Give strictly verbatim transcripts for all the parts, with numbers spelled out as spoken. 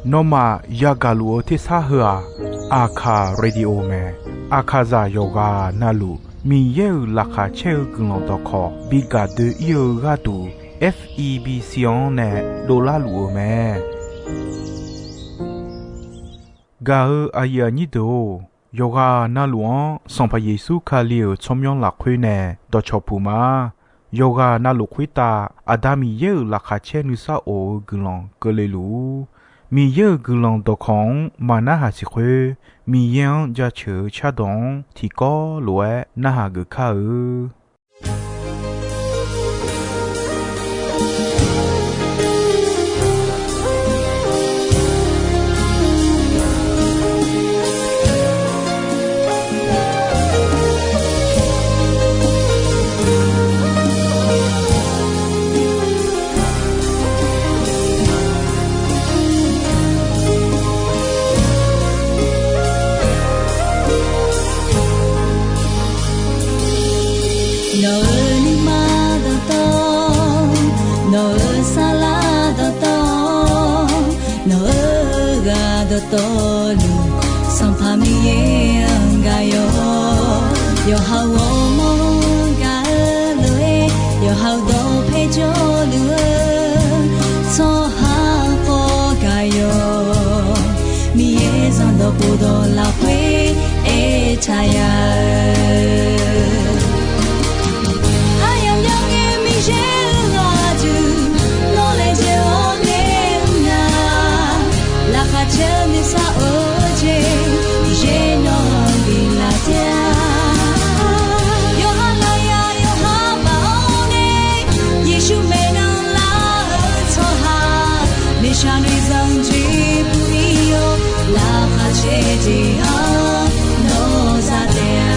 Nawmaf yagaq luf-eu tersar heu-aq, Aqkaq Radio mae. Aqkaqzaq yawqghaq navluf Miqyaer-euq laqkhaq caer-eu guiqlanq dawqkawq bi gaq doe-ir-eu gharduq, F E B C-anr nae dovlar luf-eu mae. Gaq-eu aqyuif aqnyir deuq-or, yawqghaq navluf-anr Sanqpaq Yeqsur Kali-euq tsawrmyanr lafkhoer nae dawqcawq puq ma. Yawqghaq navluf khoertav Aqda Miqyaer-euq laqkhaq caer nuisar of-eu guiqlanq keuvle luf-ur. Miqyaer-euq guiqlanq dawqkawq-anr maqnarhaq siq khoer, Miqyaer-anr jaceuq-eu cardawq-anr tiqkawv lof-aer narhaq geuf kar-eu. Nawq-euq nuima dawqtawv, nawq-euq saflar dawqtawv, nawq-euq ghaq dawqtawvluf, Sanqpaq Miqyaer-anr gaq yawq. Yawqha-euq ghawrmawr-anr gaq-eu lof-aer, yawqha-euq dawqpae jawrluf-eu tsawrhaq khawf gaq yawq. Miqyaer zanqdawq khofdawq lafkhoer aertaq ya-eu, aryamq yawqngae Miqyaer-euq ghaq duq, nawq laejae-awr nae mr nar, laqkhaq caer-eu nuisar of-eu jeq, Miqyaer nawq-anr biflaf taef-a. Yawqha lafyaq yawqha baf-awr nae, Yeqsur maeqnan lar-eu tsawrhaq, noeqshaq noeqzanq jeq bui-ir-awr, laqkhaq caer jeq-anr nawq za taef-a.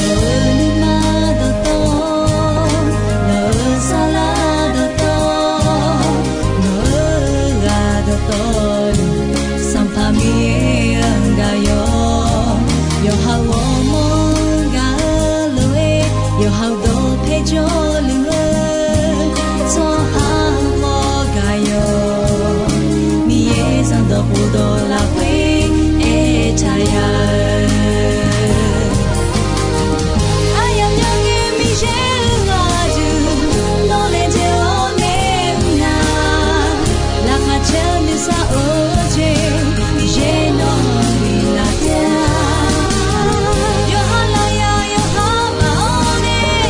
Nawq-euq nuima dawqtawv, nawq-euq saflar dawqtawv, nawq-euq ghaq dawqtawvluf, Sanqpaq Miqyaer-anr gaq yawq. Yawqha-euq ghawrmawr-anr gaq-eu lof-aer, yawqha-euq dawqpae jawrluf-eu tsawrhaq khawf gaq yawq. Miqyaer zanqdawq khofdawq lafkhoer aertaq ya-eu, aryamq yawqngae Miqyaer-euq ghaq duq, nawq laejae-awr nae mr nar, laqkhaq caer-eu nuisar of-eu jeq, Miqyaer nawq-anr biflaf taef-a. Yawqha lafyaq yawqha baf-awr nae,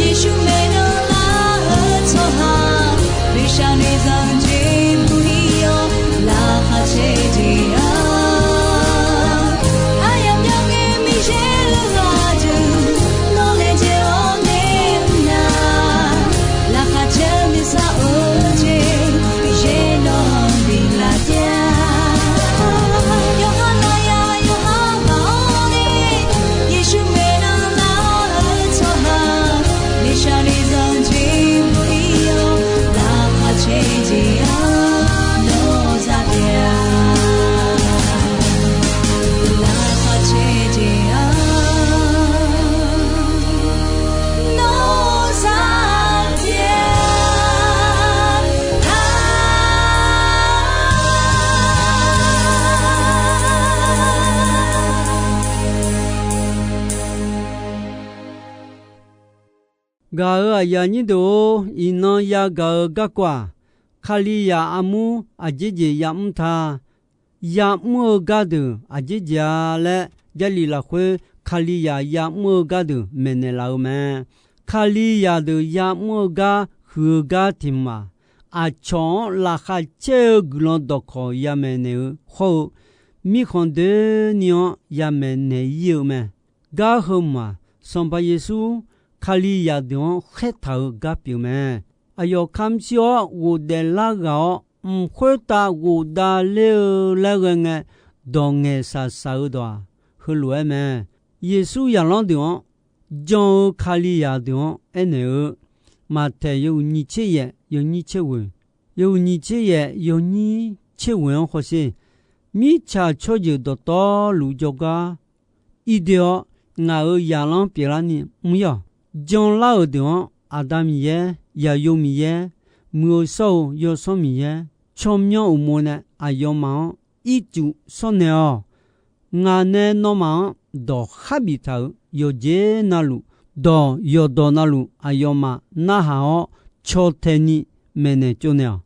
Yeqsur maeqnan lar-eu tsawrhaq, noeqshaq noeqzanq jeq bui-ir-awr, laqkhaq caer jeq-anr, aryamq yawqngae Miqyaer-euq ghaq duq, nawq laejae-awr nae mr nar, laqkhaq caer-eu nuisar of-eu jeq, Miqyaer nawq-anr biflaf taef-a. Yawqha lafyaq yawqha baf-awr nae, Yeqsur maeqnan lar-eu tsawrhaq, noeqshaq noeqzanq jeq bui-ir-awr, laqkhaq caer jeq-anr nawq za taef-a. Laqkhaq caer jeq-anr nawq za taef-a. Gaq-euq aqyuif aqnyir deuq-or, iqnan yagaq-eu garkawv-aq, Kalizaq armur aqjeq jeq yamr ta. Yamr-eu gardeuq aqjeq jeq-a laer, Jarlif lafkhoer Kalizaq yamr-eu gardeuq maeqnaeq laf-eu mae. Kalizaq deuq yamr-eu gar huiq-eu gar tiq hmq-aq, aqcawq-anr laqkhaq caer-eu guiqlanq dawqkawq yamaeq naeq-eu hawr-eu, mirkhanq doeni-anr yamaeq naeq-ir-eu mae. Gar heu hmq-aq, Sanqpaq Yeqsur Kalizaq deuq-anr khaertaq-eu gar pyeuf mae. aqyawf kamq shir-awr ghofdaef lar ghaq-awr, mq khoertav ghofdav ler-eu laer ghae ngae, dawq ngaeqshaq shaq-eu dawq-aq, heulof-aer mae. Yeqsur zaqlanr deuq-anr jan-eu Kalizaq deuq-anr aernaeq-eu, Maqtaeq yawhuiq nyiq tser yaef yawnyir tser ghoeq, yawhuiq nyiq tser yaef yawnyir tser ghoeq-anr hawsher. Mirtsaq tsawrjeuq dawqtawvluf jawrgar ir doe-awr, ngaq-euq zaqlanr pyeuflarni mr-ir-awq. Janlar-euq deuq-anr Aqda Miqyaer, Zaqyo Miqyaer, Muiq-eu shawr-eu Yawsanr Miqyaer, tsawrmyanr uqmov nae aqyawfmaf-anr ircuf shawrnaeq-awq. Ngaq nae nawmaf-anr dawq kharbif taq-euq yawqjeq navluf, dawq yawqdawq navluf aqyawfmaf narhaq-awr, caw tae ni maeqnaeq tsovnaeq-awq.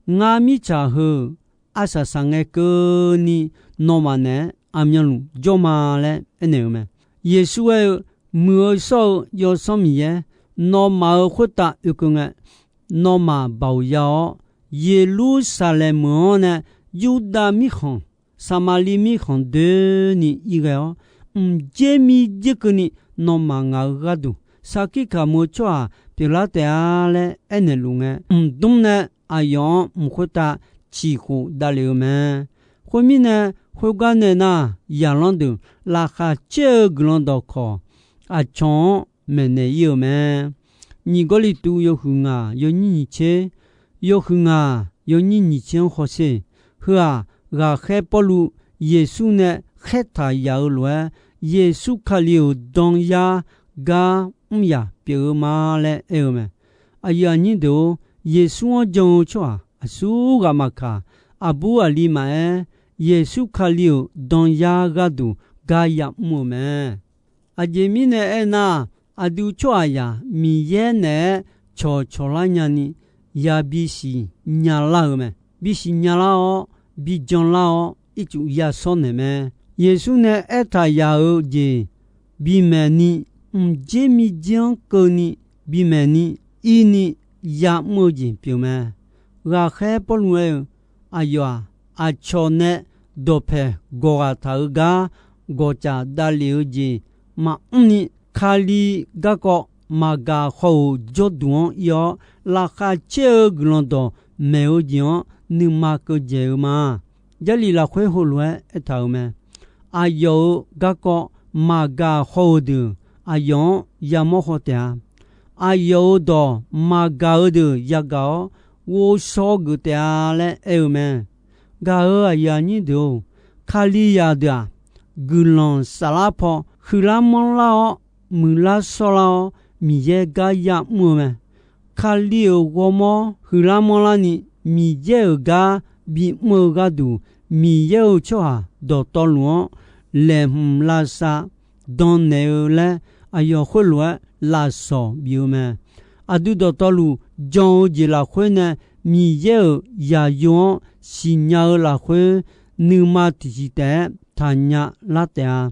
Ngar mirtsaq heu arsaq saqngae keuvni nawmaf naeq-aer aqmyanluf jawr ma laer aernaeq-eu mae. Yeqsur aer-eu, Muiq-eu shawr-eu Yawsanr Miqyaer, nawmaf-euq khoertav oekeuv ngae, nawmaf baoq ya-awr, Yeqlursaqlaeq meuq-anr nae Yurdav mirkhanq, Saqmaqliv mirkhanq doeni irghae-awr, mqdzer mirdzer keuvni nawmaf ngaq-euq gharduq sarkir kamq-eu tsawrhaq pyeuflar taef-a laer aernaeq luf ngae, mqdmr nae aqyawf-anr mq khoertav ciqkhof davlef-eu mae. Khoermirnae, khoergar nae nar, zaqlanr deuq laqkhaq caer-eu guiqlanq dawqkawq aqcawq-anr maeqnaeq ir-eu mae. Nyiq Gawrliqtu yawhuiq ngaq yawnyir nyiq tser, yawhuiq ngaq yawnyir nyiq tser-anr hawsher. Heu-aq, ghaqkhaer Pawrluv Yeqsur nae khaertaq yaf-eu lof-aer, Yeqsur Kali-euq danyar gar mr yaq pyeuf-eu ma laer aer-eu mae. Aqyuif aqnyir deuq-or, Yeqsur-anr jan-eu tsawrhaq aqsurghaq maqkaq, aqbur aqli maqaer, Yeqsur Kali-euq danyar gharduq gar yamr-eu mae. Aqjeq mirnae aernar, aqdui tsawrhaqzaq Miqyaer naeq-aer cawq cawqlar nyani yabi siqnya lar-eu mae. Bi siqnya lar-awr, bi jan lar-awr, ircuf yashawr naeq mae. Yeqsur nae aertaq yaq-eu jeq bimaeq ni, mqdzer mirdzer-anr keuvni bimaeq ni, ir ni yamr-eu jeq pyeuf mae. Ghaqkhaer Pawrluv aer-eu, aqyawf-aq, aqcawq nae dawqpaeq gawq ghaq taq-eu gar gawqcaf davlef-eu jeq maqmr ni, Kali garkawv maqgaq haw-euq jawrduq-anr ir-awr, laqkhaq caer-eu guiqlanq dawqmaeq-eu jeq-anr nuima keuv dzaeq-eu ma. Jarlif lafkhoer heulof-aer aertaq-euq mae. Aqyawf-euq garkawv maqgaq haw-euq deuq aqyawf-anr yamawr haw taef-a. Aqyawf-euq dawq maqgaq-eu deuq yagaq-awr ghovshaw geuf taef-a laer aer-eu mae. Gaq-euq aqyuif aqnyir deuq-or, Kalizaq deuq-aq, guiqlanq saflar paw huiqlar manrlar-awr, muiqlar shawrlar-awr, Miqyaer gar yamr-eu mae. Kali-euq ghawrmawr huiqlar manrlar ni, Miqyaer-euq gar bimr-eu gharduq, Miqyaer-euq tsawrhaq dawqtawvluf-anr laeqhmq lavsav dannaeq-eu laer, aqyawf khoerlof-aer lafsawq bif-eu mae. Aqdui dawqtawvluf jan-eu jeq lafkhoer nae Miqyaer-euq zaqyo-anr siqnya-eu lafkhoer, nuima tiqsiq taef-aer taqnya lar taef-a.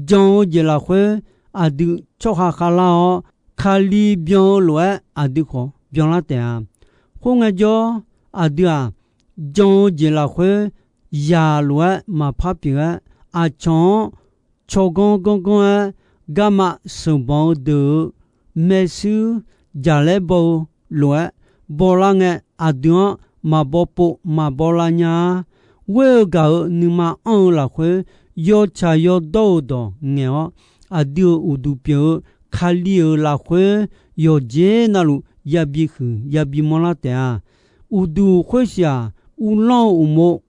Jan-eu jeq lafkhoer aqdui tsawrhaq khavlar-awr, Kali byan-eu lof-aer aqdui khawf byanlar taef-a. Khoerngae jawr, aqdui-aq, jan-eu jeq lafkhoer zaq lof-aer maqpar pyeuf-aer, aqcawq-anr tsawrganr ganrganr-aer garma sheuqbanq-eu deuq-euq maershuir jaqlaer baw-eu lof-aer bawlar ngae, aqdui-anr maqbaw pov maqbaw lav nya-a. Ghoer-eu gaq-euq nuima anr-eu lafkhoer, yawtsaq yawdawr-euq dawq ngaeq-awr, aqdui-euq uqduq pyeuf-eu Kali-euq lafkhoer yawqjeq navluf yabi huiq yabi manrlar taef-a. Uqduq khoersiq-aq, uvlanr-eu uqmov,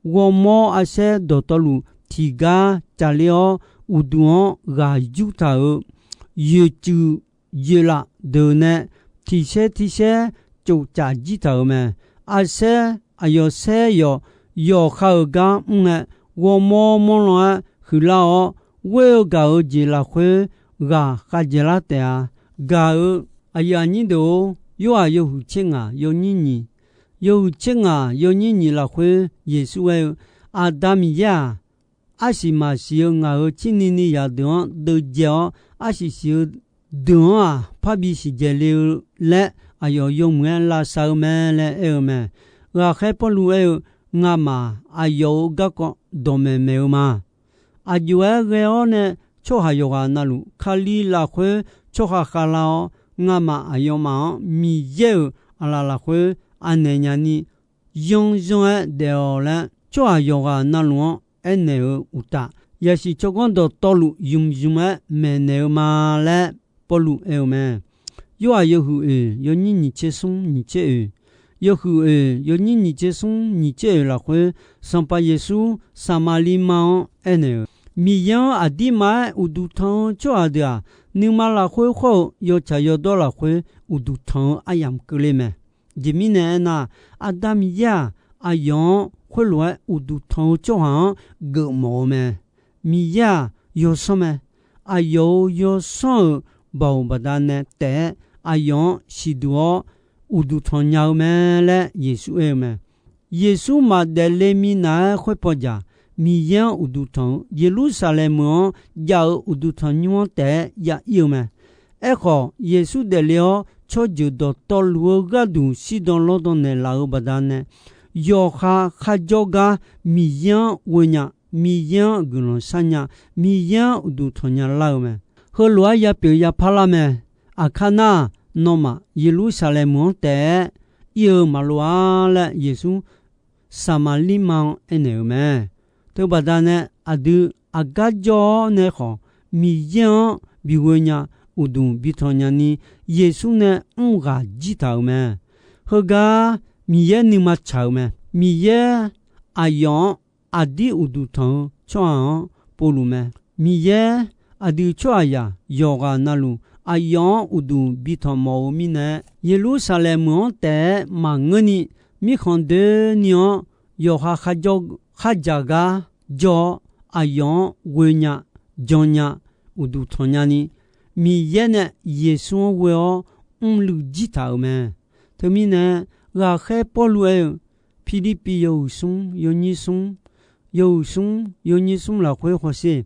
ghawrmawr arsaer dawqtawvluf tiqgar cavler-awr, uqduq-anr ghaq yurtaq-euq yoeqcuif yoeqlaf deuq nae tiqsaer tiqsaer tsofcaf jir taq-euq mae. Arsaer aqyawf saer yawq yawqha-euq gar mr ngae, ghawrmawr manrlan-aer huiqlar-awr, ghoer-eu gaq-eu jeq lafkhoer ghaq khavdzaeq lar taef-a. Gaq-eu aqyuif aqnyir deuq-or, Yorhaq yawhuiq tser ngaq yawnyir nyiq, yawhuiq tser ngaq yawnyir nyiq lafkhoer Yeqsur aer-eu, Aqda Miqyaer-aq, arsiq maqsiq-eu ngaq-euq cirni ni zaqdeuq-anr deuvdzae-awr, arsiq siq-eu deuq-anr-aq, parbi siqdzaeq le-eu laer aqyawf yawmuiq-aer lavsav-eu mae laer aer-eu mae. Ghaqkhaer Pawrluv aer-eu, Ngamaf aqyawf-euq garkawv dawqmaeq maeq-eu ma. Aqjox-aer ghae-awr nae tsawrhaq yawqghaq navluf Kali lafkhoer tsawrhaq khavlar-awr, ngamaf aqyawfmaf-anr Miqyaer-euq aqlaf lafkhoer anaeq nyani, yanr yanr-aer daef-awq laer, tsawrhaq yawqghaq navluf-anr aernaeq-euq uqtaf, yasiq tsawrganr dawqtawvluf ymq ymq-aer maeqnaeq-eu ma laer Pawrluv aer-eu mae. Yorhaq yawhuiq oeq yawnyir nyiq tser smr nyiq tser oeq, yawhuiq oeq yawnyir nyiq tser smr nyiq tser oeq lafkhoer, Sanqpaq Yeqsur Saqmaqliv ma-anr aernaeq-euq, Miqyaer-anr aqdirma-aer uqduq tanq-eu tsawrhaq deuq-aq, nuima lafkhoer khawr-eu yawtsaq yawdawr lafkhoer uqduq tanq-eu aryamq keuvle mae. Aqjeq mirnae aernar, Aqda Miqyaer-aq, aqyawf-anr khoerlof-aer uqduq tanq-eu tsawrhaq-anr geufmawf-eu mae. Miqyaer-aq, yawsanr mae. Aqyawf-euq yawsanr-euq baoq baqdanae taef-aer aqyawf-anr siqduq-awr uqduq tanq nya-eu mae laer Yeqsur aer-eu mae. Yeqsur maqdaef le minav-aer khoerpaw jaq, Miqyaer-anr uqduq tanq-eu Yeqlursaqlaeq meuq-anr jav-eu uqduq tanq nymr-anr taef-aer ya ir-eu mae. Aerkhawf, Yeqsur daefle-awr tsawrjeuq dawqtawvluf-eu gharduq shirdan lawrdan naeqlaf-eu baqdanae, yawqha kharjawr gar Miqyaer-anr ghoe nya, Miqyaer-anr guiqlanq shar nya, Miqyaer-anr uqduq tanq nya lar-eu mae. Heulof-aer yapyeuf yapar lar mae. Aqkar nar, nawmaf Yeqlursaqlaeq meuq-anr taef-aer ir-eu maqlof-a laer Yeqsur Saqmaqliv ma-anr aernaeq-eu mae. Teubaqda nae aqdui aqgar jawr-awr nae khawf, Miqyaer-anr bighoe nya, uqduq bitanq nya ni, Yeqsur nae mr ghaq jir taq-euq mae. Heugar Miqyaer nuima tsaq-euq mae. Miqyaer aqyawf-anr aqdir uqduq tanq-eu tsawrhaq-anr povluf mae. Miqyaer aqdui tsawrhaqzaq yawqghaq navluf aqyawf-anr uqduq bitanq mawf-eu mirnae, Yeqlursaqlaeq meuq-anr taef-aer maqngeurni, mirkhanq doeni-anr yawqha kharjawr kharjaq gar jawr-awr, aqyawf-anr ghoe nya, jan nya, uqduq tanq nya ni, Miqyaer nae Yeqsur-anr ghoe-awr mrluiv jir taq-euq mae. Teumirnae, ghaqkhaer Pawrluv aer-eu, Pirlirpiv yawhuiq smr yawnyir smr, yawhuiq smr yawnyir smr lafkhoer hawsher,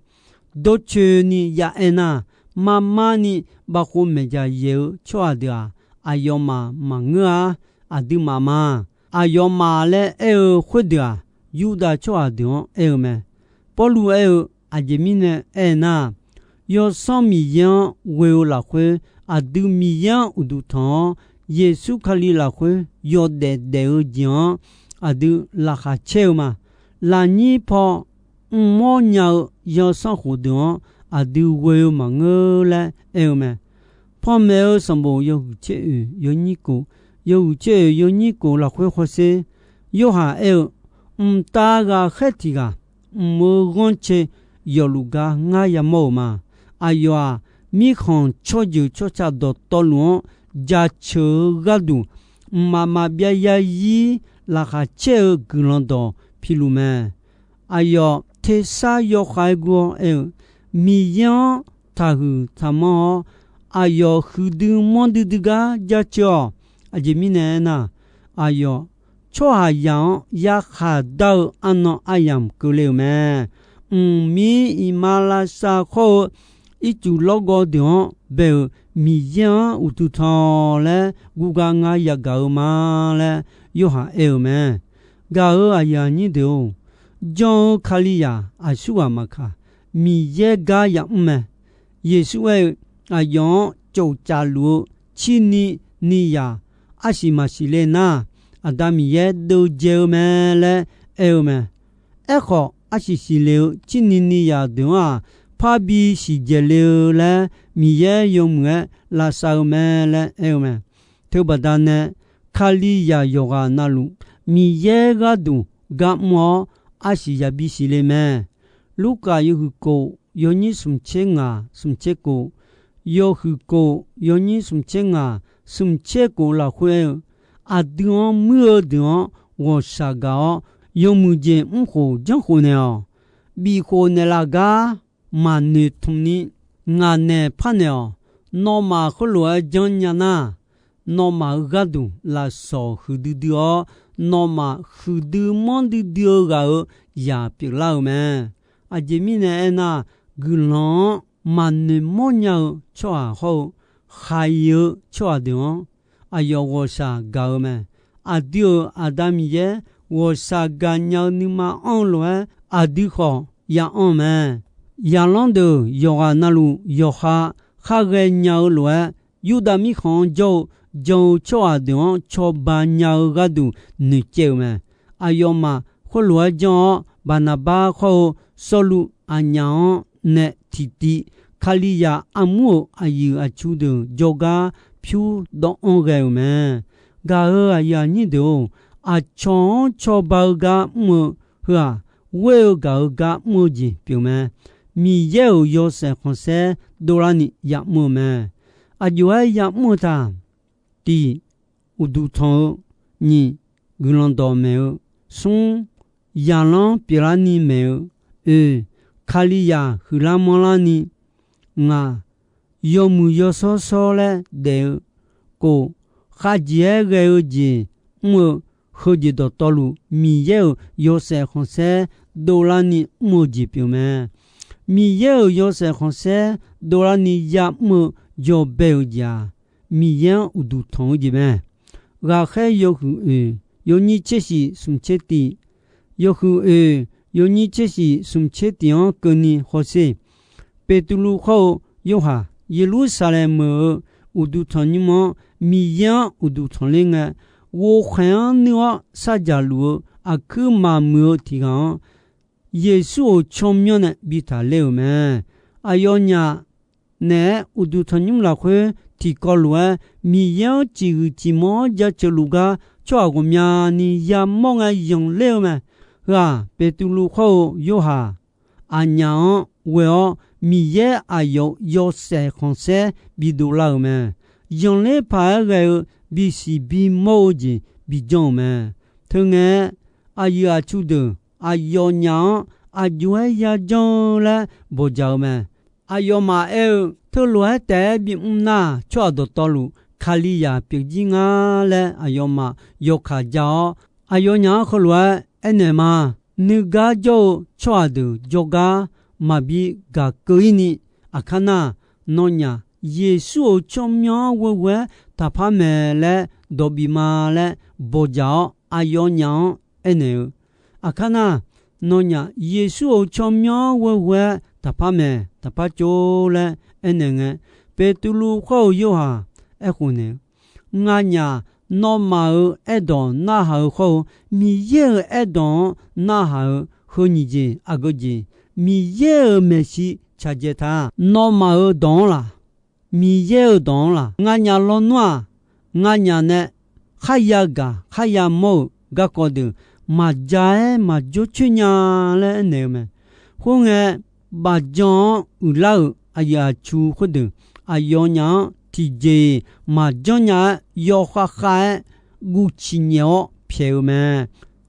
dawrcoeni ya aer nar, marmarni bavkhov maeqjaq yaeq-eu tsawrhaq deuq-aq, aqyawfmaf maqngeur-a. Aqduimaf ma. Aqyawfmaf laer aer-eu khoerdeuq-aq, Yurdav tsawrhaq deuq-anr aer-eu mae. Pawrluv aer-eu, aqjeq mirnae aernar, Yawsanr Miqyaer-anr ghoe-eu lafkhoer, aqdui Miqyaer-anr uqduq tanq-awr, Yeqsur Kali lafkhoer yawdaef daef-eu jeq-anr aqdui laqkhaq caer-eu ma. Lafnyir paw mrmawr nya-eu yawsanr khofdeuq-anr aqdui ghoe-eu maqngeur laer aer-eu mae. Panmaeq-eu sanqbof yawhuiq tser oeq yawnyir kof, yawhuiq tser oeq yawnyir kof lafkhoer hawsher, Yorhaq aer-eu, Mqtav ghaqkhaer tiq ghaq, mq-eu ghanrcae yawfluf gar ngar yamawr-euq ma. Aqyawf-aq, mirkhanq tsawrjeuq tsawrca dawqtawvluf-anr jaceuq-eu gharduq, mqmaq maqbyav yazir laqkhaq caer-eu guiqlanq dawq piluf mae. Aqyawf tersar yawkhav-aer gur-awr aer-eu, Miqyaer-anr taqhuiq taqmanr-awr, aqyawf huiqdui manrdui dui gar jaceuq-awq. Aqjeq mirnae aernar, aqyawf tsawrhaqzaq-anr yarkhaq dar-eu arnan aryamq keuvle-euq mae. Mqmir iqmalavshav khawr-eu ircuf lawrgawv deuq-anr bae-euq Miqyaer-anr uqduq tanq laer guvgar ngar yagaq-eu ma laer Yorhaq aer-eu mae. Gaq-euq aqyuif aqnyir deuq-or, jan-eu Kalizaq aqsurghaq maqkaq, Miqyaer gar yamr mae. Yeqsur aer-eu, aqyawf-anr tsoftsaf luf-eu cirni ni yaq arsiq maqsiq le nar, Aqda Miqyaer deuvdzae-eu mae laer aer-eu mae. Aerkhawf, arsiq siqle-eu cirni ni yaq deuq-anr-aq, parbi siqdzaeq le-eu laer Miqyaer yawmuiq-aer lavsav-eu mae laer aer-eu mae. Teubaqda nae, Kalizaq yawqghaq navluf Miqyaer gharduq gar mr-awr, arsiq yabi siqle mae. Lurkaf yawhuiq kof yawnyir smq tser ngaq smq tser kof, yawhuiq kof yawnyir smq tser ngaq smq tser kof lafkhoer aer-eu, aqdui-anr muir-eu deuq-anr ghawqshaq gaq-awr, yawmuiq jeq mrkhof janrkhof naeq-awq. Bifkhof naeqlaf gar maqnoeq tmq ni ngaq naeq par naeq-awq. Nawmaf khoerlof-aer janrnya nar, nawmaf-euq gharduq lafsawq huiqdui dui-awr, nawmaf huiqdui manrdui dui-eu ghaq-euq zaq pyeuflar-euq mae. Aqjeq mirnae aernar, guiqlanq-anr maqnoeq mawrnya-eu tsawrhaq hawr-eu khaiq-eu tsawrhaq deuq-anr aqyawf ghawqshaq gaq-eu mae. Aqdui-euq Aqda Miqyaer ghawqshaq gaqnya-eu nuima anr-eu lof-aer, aqdui khawf ya anr-eu mae. Zaqlanr deuq yawqghaq navluf yawqha khar ghaenya-eu lof-aer, Yurdav mirkhanq-anr jawr-eu jan-eu tsawrhaq deuq-anr cawba nya-eu gharduq noeqcaev-euq mae. Aqyawfmaf khoerlof-aer janr-awr, Baqnaqbar khawr-eu Sawrluv aqnyaf-anr nae tiqtiv, Kalizaq armur-euq aqyuif aqtsu deuq jawrgar pyur dawv-anr ghae-euq mae. Gaq-euq aqyuif aqnyir deuq-or, aqcawq-anr cawba-eu gar mr-eu heu-aq, ghoer-eu gaq-eu gar mr-eu jeq pyeuf mae. Miqyaer-euq yawshaef khanqsaer dovlarni ya'mr-eu mae. Aqjox-aer ya'mr-eu taq? Tiq, uqduq tanq-eu. Nyiq, guiqlanq dawq maeq-eu. Smr, zaqlanr pyeuflarni maeq-eu. Oeq, Kalizaq huiqlar manrlarni. Ngaq, yawmuiq yawshawr shawr laer daef-eu. Kof, khavjeq-aer ghae-eu jeq mr-eu, heujeq dawqtawvluf Miqyaer-euq yawshaef khanqsaer dovlarni mr-eu jeq pyeuf mae. Miqyaer-euq yawshaef khanqsaer dovlarni ya'mr-eu jawbae-euq jeq-aq, Miqyaer-anr uqduq tanq-eu jeq mae. Ghaqkhaer yawhuiq oeq yawnyir tser shif smq tser tiq, yawhuiq oeq yawnyir tser shif smq tser tiq-anr keuvni hawsher. Beqtuvluv khawr-eu Yorhaq, Yeqlursaqlaeq meuq-eu uqduq tanqnymr-anr Miqyaer-anr uqduq tanqler ngae, ghovkhaeq-anr nuir-awr sarjaq luf-eu aqkuir maqmuiq-eu tiq ghaq-anr, Yeqsur-euq tsawrmyanr nae bi taqler-euq mae. Aqyawfnyaf naeq-aer uqduq tanqnymr lafkhoer tiqkawv lof-aer Miqyaer-anr ciqhuiq ciqmanr-anr jaceuq luf gar tsawrhaq ghawqmyani yamawr ngae zanqler-eu mae. Heu-aq, Beqtuvluv khawr-eu Yorhaq, aqnyaf-anr ghoe-awr Miqyaer aqyawf-euq yawshaef khanqsaer bidov lar-euq mae. Zanqler paq-aer ghae-eu bisiq bimawr-eu jeq bijanr-euq mae. Teungae-aer, aqyuif aqtsu deuq aqyawfnyaf-anr aqjox-aer yajanr-eu laer bawqjaq-eu mae. Aqyawfmaf aer-eu, teulof-aer taef-aer bimr nar, tsawrhaq dawqtawvluf Kalizaq pyeuf jir ngar laer aqyawfmaf yawkaq ja-awr, aqyawfnyaf-anr heulof-aer aernaeq ma. Nuigar jawr-eu tsawrhaq deuq jawrgar maqbi gaq keuv-ir ni, aqkar nar, nawnyaf Yeqsur-euq tsawrmyanr-anr ghoeghoe-aer taqpar maeq laer dawq bif ma laer bawqjaq-awr, aqyawfnyaf-anr aernaeq-eu, aqkar nar, nawnyaf Yeqsur-euq tsawrmyanr-anr ghoeghoe-aer taqpar maeq taqpar tsov laer aernaeq ngae, Beqtuvluv khawr-eu Yorhaq aerkhof naeq-eu, Nganyaf nawmaf-euq aerdawq narhaq-eu khawr-eu, Miqyaer-euq aerdawq-anr narhaq-eu heu nyiq jeq aqgeu jeq, Miqyaer-euq maeqshi tsaqdzae ta. Nawmaf-euq dawq-anr laq, Miqyaer-euq dawq-anr laq, nganyaf lawnmr-aq, nganyaf nae kharya gaq kharya mawr-euq garkawv deuq maqja-aer maqjawr coer nya laer aernaeq-eu mae. Khoerngae, bafjan-anr uiqlar-euq aqyuif aqtsu khoerdeuq aqyawfnyaf-anr tiqjeq-iq maqjanr nya-aer yawkhav khav-aer guv ciq nyaef-awr pyaeq-eu mae.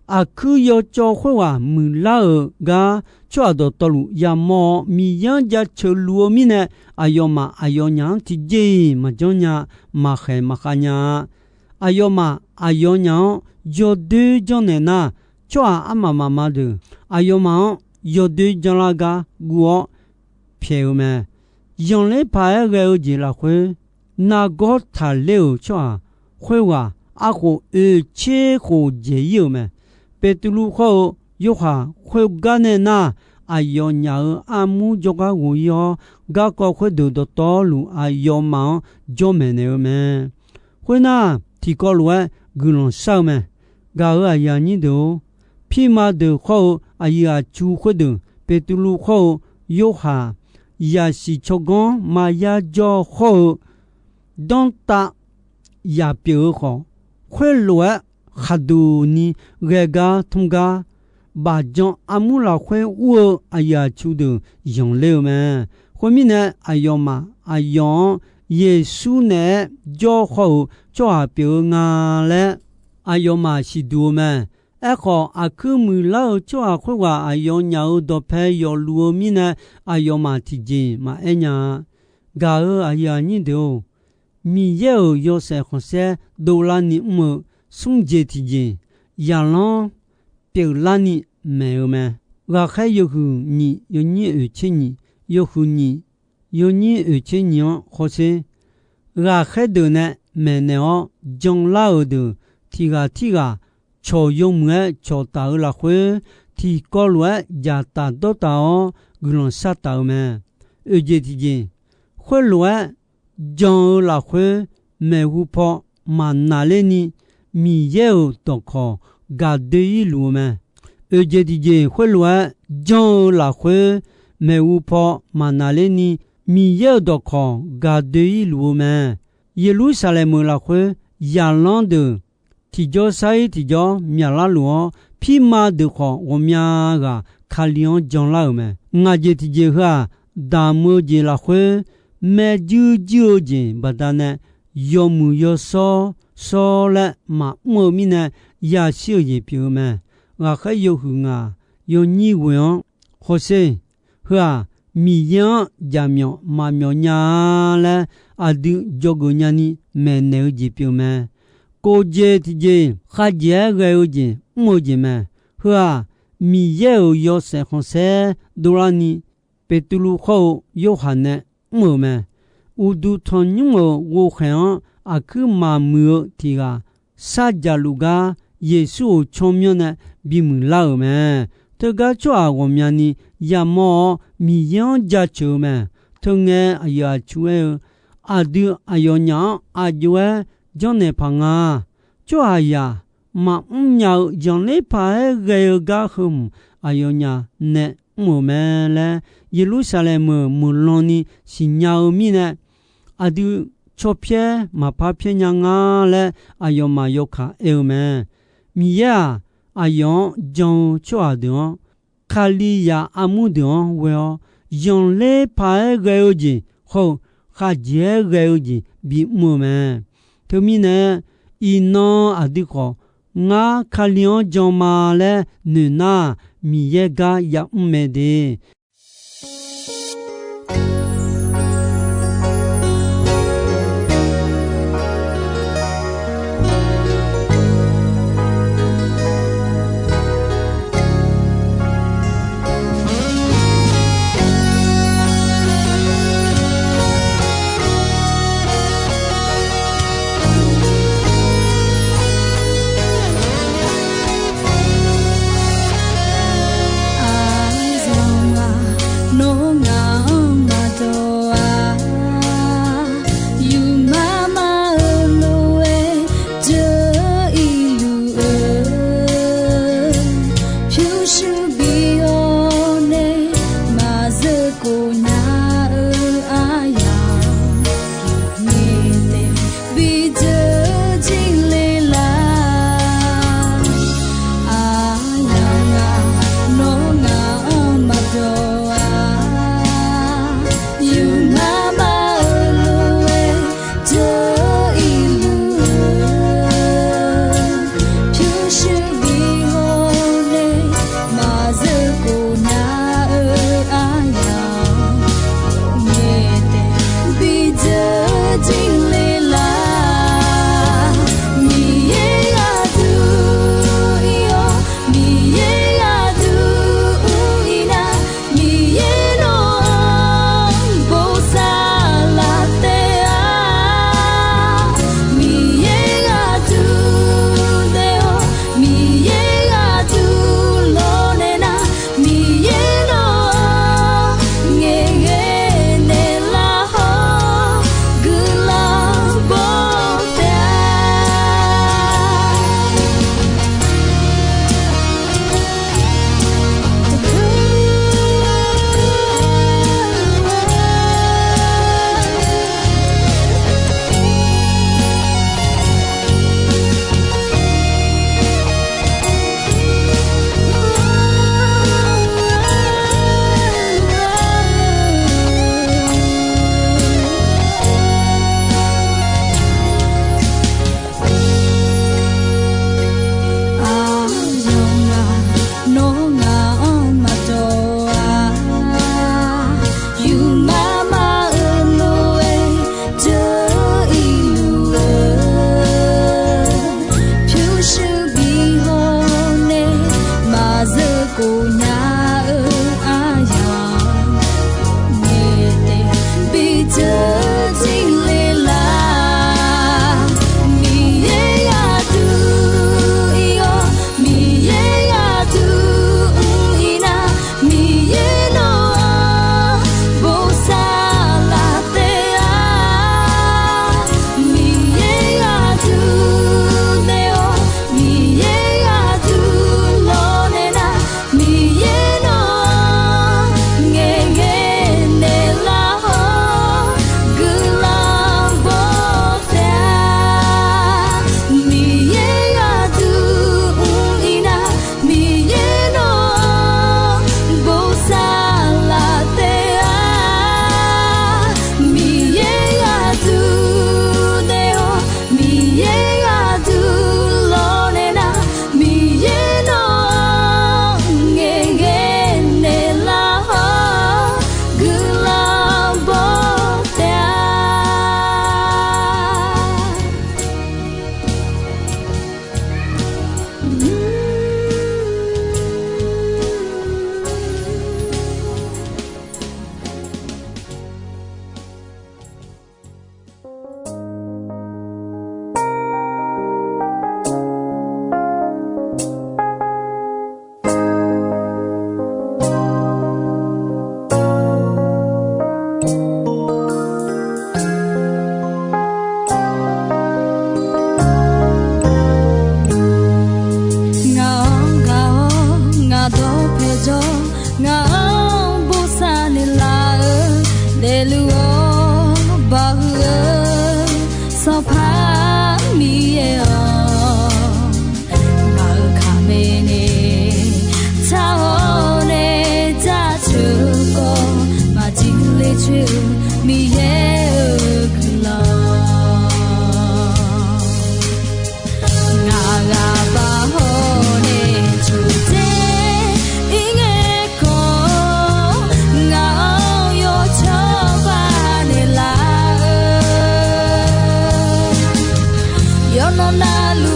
Aqkuir yawcawv khoerghaq muiqlar-euq gar tsawrhaq dawqtawvluf yamawr-awr Miqyaer-anr jaceuq luf-eu mirnae, aqyawfmaf aqyawfnyaf-anr tiqjeq-iq maqjanr nya, maqkhaeq maqkhav nya-a. Aqyawfmaf aqyawfnyaf-anr yawdoer janrnaeq nar, tsawrhaq armaf mafma deuq aqyawfmaf-anr yawdoer janrlar gar guv-awr pyaeq-eu mae. Zanqler paq-aer ghae-eu jeq lafkhoer, nargawr taqler-euq tsawrhaq khoerghaq arkhof oeq tser khof dzaeq-ir-euq mae. Beqtuvluv khawr-eu Yorhaq khoergar nae nar, aqyawfnyaf-euq armur jawrgar ghof-ir-awr, garkawv khoerdeuq dawqtawvluf aqyawfmaf-anr jawr maeqnaeq-eu mae. Khoernar, tiqkawv lof-aer guiqlanq shar-eu mae. Gaq-euq aqyuif aqnyir deuq-or, pirma deuq khawr-eu aqyuif aqtsu khoerdeuq, Beqtuvluv khawr-eu Yorhaq, zaqsiq tsawrganr maqya jawr khawr-eu danrtav yaq pyeuf-eu khawf, khoerlof-aer khaqduq ni ghae gar tmr gar, bafjan armur lafkhoer ur-eu aqyuif aqtsu deuq zanqler-eu mae. Khoermirnae, aqyawfmaf aqyawf-anr Yeqsur naeq-aer jawr khawr-euq tsawrhaq pyeuf-eu nga laer aqyawfmaf siqduq-eu mae. Aerkhawf, aqkuir muiqlar-euq tsawrhaq khoerghaq aqyawfnyaf-euq dawqpae yawfluf-eu mirnae, aqyawfmaf tiqjeq maqaer nya-a. Gaq-euq aqyuif aqnyir deuq-or, Miqyaer-euq yawshaef khanqsaer dovlarni mr-eu smr jeq tiqjeq, zaqlanr pyeuflarni maeq-eu mae. Ghaqkhaer yawhuiq nyiq yawnyir oeq tser nyiq, yawhuiq nyiq yawnyir oeq tser nyiq-anr hawsher. Ghaqkhaer deuq nae maeqnaeq-awr janlar-euq deuq tiq ghaq tirghaq cawq yawmuiq-aer cawqtaf-eu lafkhoer, tiqkawv lof-aer dzaqtaf dawrtaf-awr guiqlanq shartaf-eu mae. Oeq jeq tiqjeq, khoerlof-aer jan-eu lafkhoer maeqhu paw maqnaqlerni, Miqyaer-euq dawqkawq gaq doe-ir luf-eu mae. Oeqjeq tiqjeq khoerlof-aer, jan-eu lafkhoer maeqhu paw maqnaqlerni, Miqyaer-euq dawqkawq gaq doe-ir luf-eu mae. Yeqlursaqlaeq meuq lafkhoer zaqlanr deuq tiqjawr sar-ir tiqjawr myaqlar luf-awr, pirma deuq khawf ghawqmya ghaq Kali-anr janlar-euq mae. Ngaq jeq tiqjeq heu-aq, damq-eu jeq lafkhoer maerjuir juir-eu jeq baqdanae, yawmuiq yawshawr shawr laer maqmr-eu mirnae, yashir-euq jeq pyeuf-eu mae. Ghaqkhaer yawhuiq ngaq yawnyir ghoe-anr hawsher. Heu-aq, Miqyaer-anr jaqmyawf maqmyawf nya-a laer aqdui dzawgeuf nyani maeqnaeq-eu jeq pyeuf mae. Kof jeq tiqjeq khavjeq-aer ghae-eu jeq mr-eu jeq mae. Heu-aq, Miqyaer-euq yawshaef khanqsaer dovlarni, Beqtuvluv khawr-eu Yorhaq nae mr-euq mae. Uqduq tanqnymr-euq ghovkhaeq-anr aqkuir maqmuiq-eu tiq ghaq sarjaqluf gar Yeqsur-euq tsawrmyanr nae bimuiq lar-euq mae. Teugar tsawrhaq ghawqmyani yamawr-awr Miqyaer-anr jaceuq-eu mae. Teungae aqyuif aqtsu aer-eu, aqdui aqyawfnyaf-anr aq jov-aer janrnaeq paq nga. Tsawrhaqzaq maqmr nya-eu zanqler paq-aer ghae-eu gar heu hmq aqyawfnyaf nae mr-euq mae laer, Yeqlursaqlaeq meuq meuqlan ni siqnya-eu mirnae, aqdui cawpyaer maqpar pyaer nya nga laer aqyawfmaf yawkaq aer-eu mae. Miqyaer-aq, aqyawf-anr jan-eu tsawrhaq deuq-anr, Kalizaq armur deuq-anr ghoe-awr, zanqler paq-aer ghae-eu jeq hawr-eu khavjeq-aer ghae-eu jeq bimr-eu mae. Teumirnae, iqnan aqdui khawf, ngar Kali-anr jan ma laer noeq nar, Miqyaer gar yamr mae de.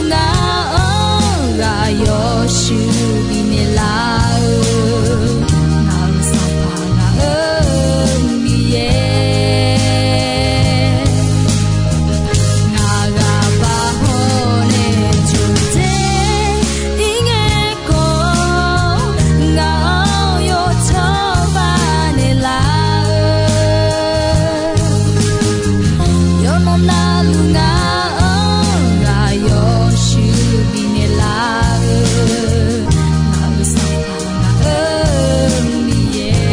Ngaq-anr ghaq yawshuif bifnaeq laf-eu, ngaq-euq Sanqpaq ngaq-euq Miqyaer. Ngaq ghaq baq hawr nae jawqdzer ir ngae khawf, ngaq-anr yawcawba naeqlaf-eu, yawqnan navluf ngaq-anr ghaq yawshuif bifnaeq laf-eu, ngaq-euq Sanqpaq ngaq-euq Miqyaer.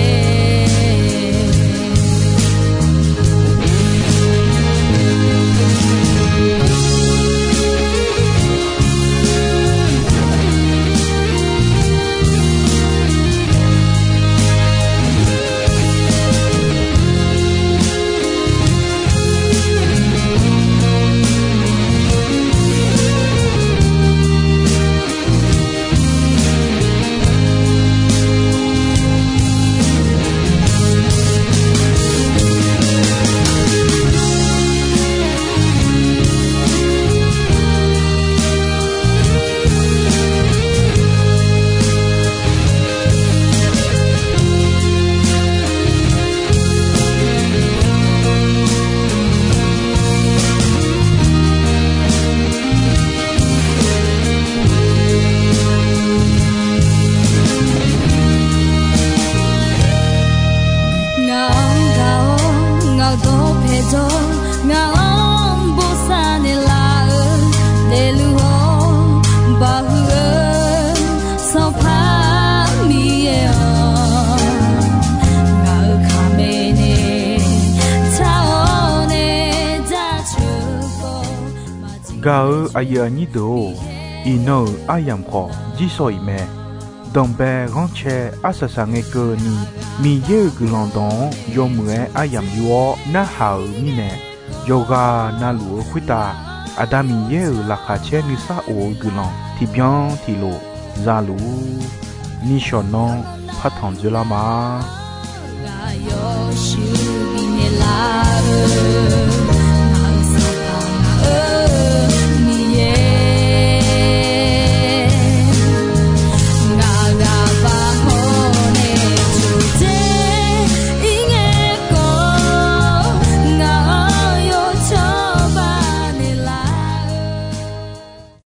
Ngaq-anr gaq-awr ngaq-euq dawqpae jawr, ngaq-anr bosav naeqlaf-eu, daefluf-awr baqhuiq-eu Sanqpaq Miqyaer-awq, ngaq-euq kaqmae nae tar-awr nae jaceuq-eu khawf, gaq-euq aqyuif aqnyir deuq-or, iqnan-euq aryamq khawf jirsawq iq mae. Danqbae ghanrcae arsaq saq ngae keuvni, Miqyaer-euq guiqlanq dawq-anr yawmuiq-aer aryamq yur-awr narhaq-euq mirnae, yawqghaq navluf-eu khoertav Aqda Miqyaer-euq laqkhaq caer nuisar of-eu guiqlanq tiqbyan tiqlof za luf-ur. Nishawq nanr partanq dzoerlar ma. Ghaq yawshuif